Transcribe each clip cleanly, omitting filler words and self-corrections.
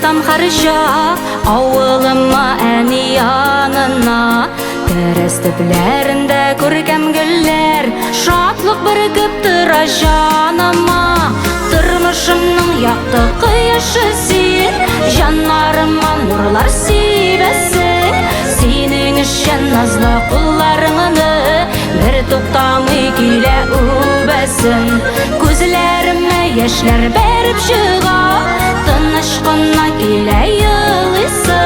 Кайтам һәрчак авылыма, әни янына. Тәрәз төпләрендә күркәм гөлләр, шатлык бөркеп тора җаныма. Тормышымның якты кояшы син, җаннарыма нурлар сибәсең. Синең өчен назлы кулларыңны бер туктамый килә үбәсем. Күзләремә яшьләр бәреп чыга, тыныч кына килә елыйсы.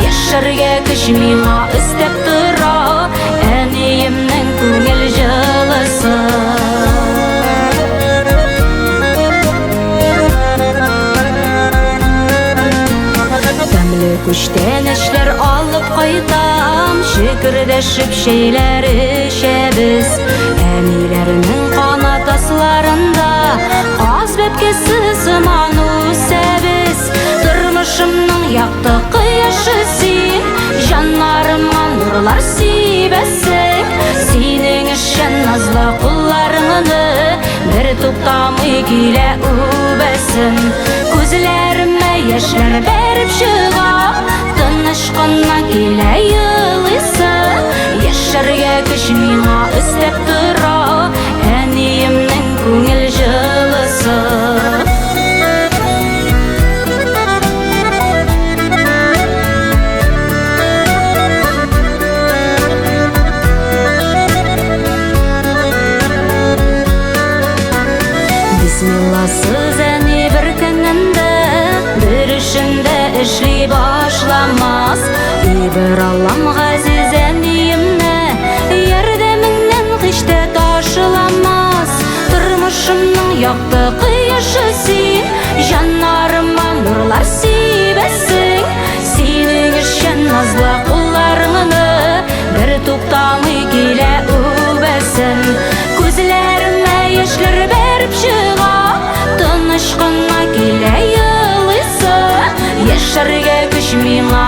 Яшәргә көч миңа өстәп тора, әниемнең күңел җылысы. Тәмле күчтәнәчләр алып кайтам, шөкердәшеп чәйләр эчәбез. Әниләрнең канат асларында каз бәбкәсе сыман үсәбез. Тормышымның якты кояшы син, җаннарыма нурлар сибәсең. Синең өчен назлы кулларыңны бер туктамый килә үбәсем. Күзләремә яшьләр бәреп чыга, тыныч кына килә елыйсы. Яшәргә көч миңа өстәп тора, әниемнең күңел җылысы. Бисмилласыз әни бер көнендә бер эшендә эшли башламас. И бер Аллам газиз әниемне ярдәмеңнән һич тә ташламас. Тормышымның якты кояшы син, җаннарыма нурлар сибәсең. Синең өчен назлы кулларыңны бер туктамый килә үбәсем. Күзләремә яшьләр бәреп чыга, тыныч кына килә елыйсы. Яшәргә көч миңа